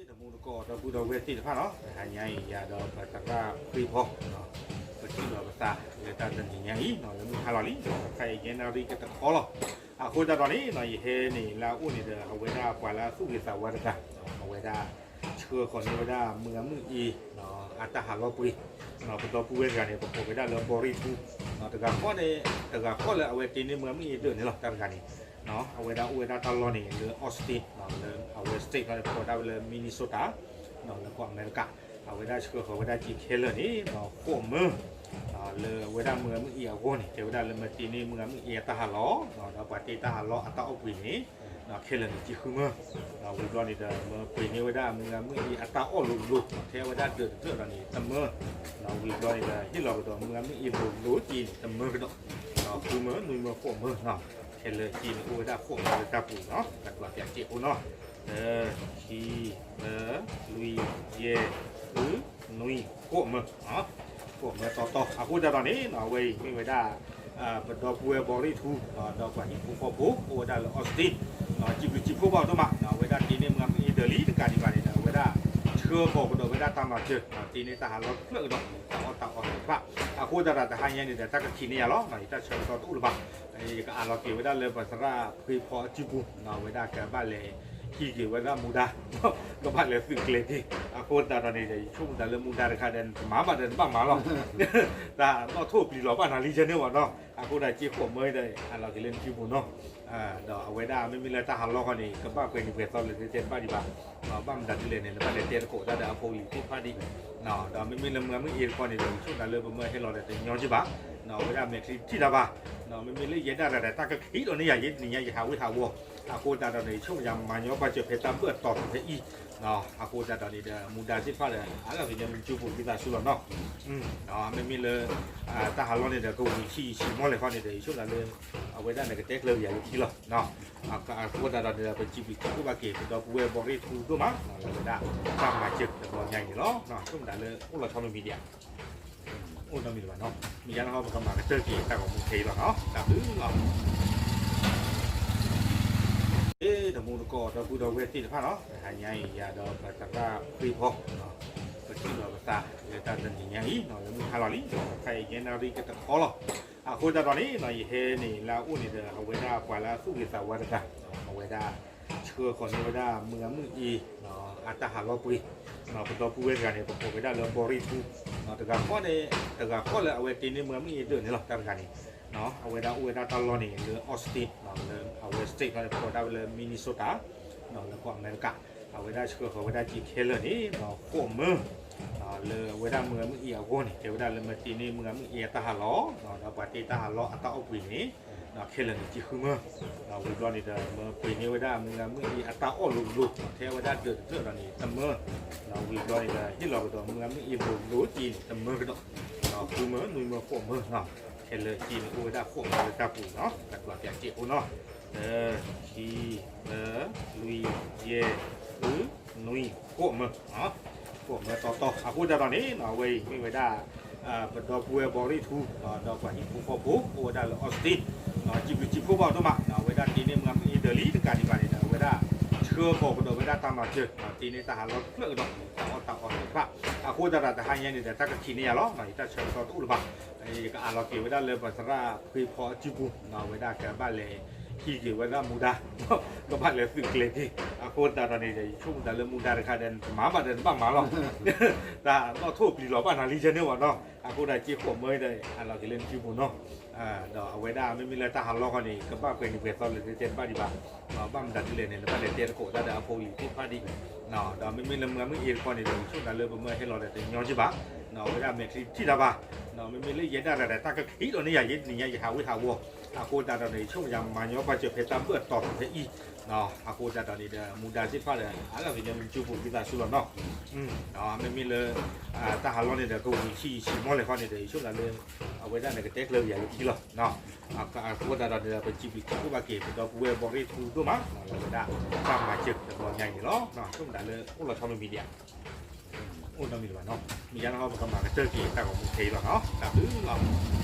တမူတကိး ဒီပုၢ်ဒီဝဲၢ်သ့ၣ်တဖၣ်နီၤ, တဟါညါအံၤ ယၤဒီးပသရၣ်ဖှ့ဖီ ပထံၣ်လိာ်ပသးလၢတၢ်တနံၤညါအံၤနီၤ, လၢမုၢ်ဟါလီၤလံ တခါအံၤယဲနၣ်ရံၣ်ကတခီလီၤ. အဃိသတးဒီးန့ၣ်နီၤ ယဟဲန့ၣ်လၢအအိၣ်န့ၣ်ဒီး အဝဲဒၣ်ပှၤလၢအသူၣ်ဂ့ၤသးဝါတဂၤ, အဝဲဒၣ်ဆှၢဃီၤန့ၢ်ဝဲဒၣ်မုၢ်ဂၤမုၢ်အ့ အတၢ်ဟးလီၤပှ့ၤ, ပဒီပုၢ်ဝဲၢ်တဂၤန့ၣ် ပကိးဝဲဒၣ်လၢဘီရ့ၣ်ထူ, တဂၤဃီန့ၣ် တဂၤဃီလၢအဝဲတ့န့ၢ်မုၢ်ဂၤမုၢ်အ့ဒၢးန့ၣ်လီၤ တၢ်တဂၤန့ၣ် အဝဲဒၣ်အိၣ်ဝဲဒၣ်တၢ်လီၢ်န့ၣ်လၢ Austin လၢအဝဲ state ခီန့ၣ် ပကိးဒၣ်ဝဲလၢ Minnesota လၢကီၢ်အမဲရကၤ, အဝဲဒၣ်ဆှၢဃီၤဝဲဒၣ်က့ၤခဲလၢာ်န့ၣ် ဃိးမၢ လၢအဝဲဒၣ်မုၢ်ဂၤမုၢ်အ့အဂီၢ်န့ၣ် တဲဝဲဒၣ်လၢမ့ၢ်တ့န့ၢ်မုၢ်ဂၤမုၢ်အ့အတၢ်ဟးလီၤ, ဒီးပှၤတ့တၢ်ဟးလီၤအတၢ်အီၣ်ပှ့ၤန့ၣ် ခဲလၢာ်န့ၣ်က့ၤဃုမၢ, ဝံၤဘျီန့ၣ်ဒီး မ့ၢ်ပှ့ၤန့ၢ်ဝဲဒၣ်မုၢ်ဂၤမုၢ်အ့အတၢ်အီၣ်လိၤလိၤ ထဲဝဲဒၣ်ဒၢးတဖျၢၣ်ဒီးန့ၣ် တမၢ, ဝံၤဘျီန့ၣ်ဒီး ဟ့ၣ်လီၤကဒီးမုၢ်ဂၤမုၢ်အ့လိၤလိၤက့ၤန့ၣ် တမၢကဒီး, ဃုမၢ နွံမၢ ဃိးမၢနီၤ, ခဲလၢာ်က့ၤန့ၣ် အိၣ်ဝဲဒၣ်ဃိးမၢလၢတၢ်ပူၤနီၤ, တၢ်ဒွးပျးစ့ၢ်ဖိနီၤ, တၢ ခံ သၢ လွံၢ် ယဲၢ် ဃု နွံ ဃိးမၢ ဃိးမၢတီတီ, အဃိသတးဒီးန့ၣ်နီၤ အဝဲအံၤမ့ၢ်ဝဲဒၣ် ပဒီပုၢ်ဝဲၢ်ဘီရ့ၣ်ထူ ဒီးပှၤဟံၣ်ဖိဃီဖိ အိၣ်ဝဲဒၣ်လၢ Austin, စံးဘျုးစံးဖှိၣ်ဘၣ်ဒိၣ်မး, အဝဲဒၣ်တ့န့ၢ်မုၢ်ဂၤမုၢ်အ့ဒၢးလံတကးဒံးဘၣ်န့ၣ်ဒီး အဝဲဒၣ်ဆှၢဃီၤကဒီးဝဲဒၣ်တၢ်မၤစၢၤ, တ့န့ၢ်တၢ်ဟးလီၤတဖျၢၣ်ကဒီး တၢ်အီၣ်တၢ်အီသ့ၣ်တဖၣ်, အဃိသတးဒီးတဟါညါန့ၣ်ဒီး တၢ်ကခံးန့ၢ်ယၤလီၤ, ယတၢ်ဆၢကတီၢ်တအိၣ်လၢၤဘၣ်, ယကအးလီၤက့ၤဝဲဒၣ်လၢပသရၣ်ဖှ့ဖီအစုပူၤ, အဝဲဒၣ်ကဘၣ်လဲၤဟံးက့ၤဝဲဒၣ်မူဒါ ကဘၣ်လဲၤသုးကျဲၤက့ၤ, အဃိသတးဒီးန့ၣ်ဒီး ယဆိကမိၣ်သးလၢမူဒါတခါဒီး နတမၤဘၣ်ဒီးနဘၣ်မၤလီၤ, တၢ်နီၣ်ထိၣ်ပျံၤလီၤဘၣ်နၤလံယဲန့ၣ်ဝဲနီၤ, အဃိသတးစ့ၢ်ဃိးမၢဒီး အးလီၤက့ၤလၢနစုပူၤနီၤ, ဒီးအဝဲဒၣ်မ့မ့ၢ်လၢတၢ်ဟးလီၢ်ဃီန့ၣ် ကဘၣ်ပှဲၤနံၤပှဲၤသီလၢတဲတဘၣ်ဒံးဘၣ်, ဘၣ်မတၤဒ်လဲၣ်န့ၣ် နဘၣ်လဲၤတဲသကိးတၢ်ဒီးအဖိလံၤသ့ၣ်တဖၣ်ဒံး, ဒီးမ့မ့ၢ်လၢမုၢ်ဂၤမုၢ်အ့တခီန့ၣ်ဒီး ယဆိကမိၣ်သးလၢပမၢဟဲလီၤဒီးတညီက့ဘၣ်, အဝဲဒၣ်မဲာ်ချံထံၣ်တၢ်ဘၣ်, မ့မ့ၢ်လၢယဲဒၣ်တၢ်ဒီး တၢ်ကခံးဒီးန့ၢ်ယၤ ယဲတနံၤညါယဟးဝ့ၤဟးဝီၤ, အဃိသတးဒီးန့ၣ် ယဆိကမိၣ်ယမၤညီဘၣ်စၢၤဖဲတၢ်ဘၢၣ်တီၤဖဲအံၤ, အဃိသတးဒီးန့ၣ်ဒီး မူဒါသ့ၣ်တဖၣ်ဒီး အါလၢက့ၤန့ၣ် မူကၠိပူၤကံသးစူၤလီၤနီၤ, မ့မ့ၢ်လၢ တၢ်ဟးလီၢ်န့ၣ်ဒီး ကဝံၤဆံးဆံးမီၢ်လဲၣ်ဃီန့ၣ်ဒီး ယဆိကမိၣ်သးလၢ အဝဲဒၣ်န့ၣ်ကတဲကျၢၤယၤလၢခံလီၤ, အဃိသတးဒီးန့ၣ်ဒီး ပစံးဘျုးစံးဖှိၣ်ဘၣ်က့ၤ ပဒီပုၢ်ဝဲၢ်ဘီရ့ၣ်ထူဒိၣ်မး လၢအဝဲဒၣ် တၢ်မၤစၢၤတဘျီညါအံၤန့ၣ်လီၤ, ဆိကမိၣ်သးလၢအိၣ်လီၤဆီမ့ၢ် media အိၣ်နီတမံၤလၢၤဘၣ်နီၤ, မ့ၢ်ယါန့ၣ်ဟီ ပကမၤကတၢၢ်က့ၤတၢ်ဂီၤမူခဲအံၤလီၤနီၤ, တၢ်ဘျုးလီၤ. တမူတကိး ဒီပုၢ်ဒီဝဲၢ်သ့ၣ်တဖၣ်နီၤ, တဟါညါအံၤ ယၤဒီးပသရၣ်ဖှ့ဖီ ပထံၣ်လိာ်ပသးလၢတၢ်တနံၤညါအံၤနီၤ, လၢမုၢ်ဟါလီၤလံ တခါအံၤယဲနၣ်ရံၣ်ကတခီလီၤ, အဃိသတးဒီးန့ၣ်နီၤ ယဟဲန့ၣ်လၢအအိၣ်န့ၣ်ဒီး အဝဲဒၣ်ပှၤလၢအသူၣ်ဂ့ၤသးဝါတဂၤ, အဝဲဒၣ်ဆှၢဃီၤန့ၢ်ဝဲဒၣ်မုၢ်ဂၤမုၢ်အ့ အတၢ်ဟးလီၤပှ့ၤ, ပဒီပုၢ်ဝဲၢ်တဂၤန့ၣ် ပကိးဝဲဒၣ်လၢဘီရ့ၣ်ထူ, တဂၤဃီန့ၣ် တဂၤဃီလၢအဝဲတ့န့ၢ်မုၢ်ဂၤမုၢ်အ့ဒၢးန့ၣ်လီၤ တၢ်တဂၤန့ၣ်, အဝဲဒၣ်အိၣ်ဝဲဒၣ်တၢ်လီၢ်န့ၣ်လၢ Austin လၢအဝဲ state ခီန့ၣ် ပကိးဒၣ်ဝဲလၢ Minnesota လၢကီၢ်အမဲရကၤ, အဝဲဒၣ်ဆှၢဃီၤဝဲဒၣ်က့ၤခဲလၢာ်န့ၣ် ဃိးမၢ လၢအဝဲဒၣ်မုၢ်ဂၤမုၢ်အ့အဂီၢ်န့ၣ် တဲဝဲဒၣ်လၢမ့ၢ်တ့န့ၢ်မုၢ်ဂၤမုၢ်အ့အတၢ်ဟးလီၤ, ဒီးပှၤတ့တၢ်ဟးလီၤအတၢ်အီၣ်ပှ့ၤန့ၣ် ခဲလၢာ်န့ၣ်က့ၤဃုမၢ, ဝံၤဘျီန့ၣ်ဒီး မ့ၢ်ပှ့ၤန့ၢ်ဝဲဒၣ်မုၢ်ဂၤမုၢ်အ့အတၢ်အီၣ်လိၤလိၤ ထဲဝဲဒၣ်ဒၢးတဖျၢၣ်ဒီးန့ၣ် တမၢ, ဝံၤဘျီန့ၣ်ဒီး ဟ့ၣ်လီၤကဒီးမုၢ်ဂၤမုၢ်အ့လိၤလိၤက့ၤန့ၣ် တမၢကဒီး, ဃုမၢ နွံမၢ ဃိးမၢနီၤ, ခဲလၢာ်က့ၤန့ၣ် အိၣ်ဝဲဒၣ်ဃိးမၢလၢတၢ်ပူၤနီၤ, တၢ်ဒွးပျးစ့ၢ်ဖိနီၤ, တၢ ခံ သၢ လွံၢ် ယဲၢ် ဃု နွံ ဃိးမၢ ဃိးမၢတီတီ, အဃိသတးဒီးန့ၣ်နီၤ အဝဲအံၤမ့ၢ်ဝဲဒၣ် ပဒီပုၢ်ဝဲၢ်ဘီရ့ၣ်ထူ ဒီးပှၤဟံၣ်ဖိဃီဖိ အိၣ်ဝဲဒၣ်လၢ Austin, စံးဘျုးစံးဖှိၣ်ဘၣ်ဒိၣ်မး, အဝဲဒၣ်တ့န့ၢ်မုၢ်ဂၤမုၢ်အ့ဒၢးလံတကးဒံးဘၣ်န့ၣ်ဒီး အဝဲဒၣ်ဆှၢဃီၤကဒီးဝဲဒၣ်တၢ်မၤစၢၤ, တ့န့ၢ်တၢ်ဟးလီၤတဖျၢၣ်ကဒီး တၢ်အီၣ်တၢ်အီသ့ၣ်တဖၣ်, အဃိသတးဒီးတဟါညါန့ၣ်ဒီး တၢ်ကခံးန့ၢ်ယၤလီၤ, ယတၢ်ဆၢကတီၢ်တအိၣ်လၢၤဘၣ်, ယကအးလီၤက့ၤဝဲဒၣ်လၢပသရၣ်ဖှ့ဖီအစုပူၤ, အဝဲဒၣ်ကဘၣ်လဲၤဟံးက့ၤဝဲဒၣ်မူဒါ ကဘၣ်လဲၤသုးကျဲၤက့ၤ, အဃိသတးဒီးန့ၣ်ဒီး ယဆိကမိၣ်သးလၢမူဒါတခါဒီး နတမၤဘၣ်ဒီးနဘၣ်မၤလီၤ, တၢ်နီၣ်ထိၣ်ပျံၤလီၤဘၣ်နၤလံယဲန့ၣ်ဝဲနီၤ, အဃိသတးစ့ၢ်ဃိးမၢဒီး အးလီၤက့ၤလၢနစုပူၤနီၤ, ဒီးအဝဲဒၣ်မ့မ့ၢ်လၢတၢ်ဟးလီၢ်ဃီန့ၣ် ကဘၣ်ပှဲၤနံၤပှဲၤသီလၢတဲတဘၣ်ဒံးဘၣ်, ဘၣ်မတၤဒ်လဲၣ်န့ၣ် နဘၣ်လဲၤတဲသကိးတၢ်ဒီးအဖိလံၤသ့ၣ်တဖၣ်ဒံး, ဒီးမ့မ့ၢ်လၢမုၢ်ဂၤမုၢ်အ့တခီန့ၣ်ဒီး ယဆိကမိၣ်သးလၢပမၢဟဲလီၤဒီးတညီက့ဘၣ်, အဝဲဒၣ်မဲာ်ချံထံၣ်တၢ်ဘၣ်, မ့မ့ၢ်လၢယဲဒၣ်တၢ်ဒီး တၢ်ကခံးဒီးန့ၢ်ယၤ ယဲတနံၤညါယဟးဝ့ၤဟးဝီၤ, အဃိသတးဒီးန့ၣ် ယဆိကမိၣ်ယမၤညီဘၣ်စၢၤဖဲတၢ်ဘၢၣ်တီၤဖဲအံၤ, အဃိသတးဒီးန့ၣ်ဒီး မူဒါသ့ၣ်တဖၣ်ဒီး အါလၢက့ၤန့ၣ် မူကၠိပူၤကံသးစူၤလီၤနီၤ, မ့မ့ၢ်လၢ တၢ်ဟးလီၢ်န့ၣ်ဒီး ကဝံၤဆံးဆံးမီၢ်လဲၣ်ဃီန့ၣ်ဒီး ယဆိကမိၣ်သးလၢ အဝဲဒၣ်န့ၣ်ကတဲကျၢၤယၤလၢခံလီၤ, အဃိသတးဒီးန့ၣ်ဒီး ပစံးဘျုးစံးဖှိၣ်ဘၣ်က့ၤ ပဒီပုၢ်ဝဲၢ်ဘီရ့ၣ်ထူဒိၣ်မး လၢအဝဲဒၣ် တၢ်မၤစၢၤတဘျီညါအံၤန့ၣ်လီၤ, ဆိကမိၣ်သးလၢအိၣ်လီၤဆီမ့ၢ် media အိၣ်နီတမံၤလၢၤဘၣ်နီၤ, မ့ၢ်ယါန့ၣ်ဟီပကမၤကတၢၢ်က့ၤတၢ်ဂီၤမူခဲအံၤလီၤနီၤ, တၢ်ဘျုးလီၤ.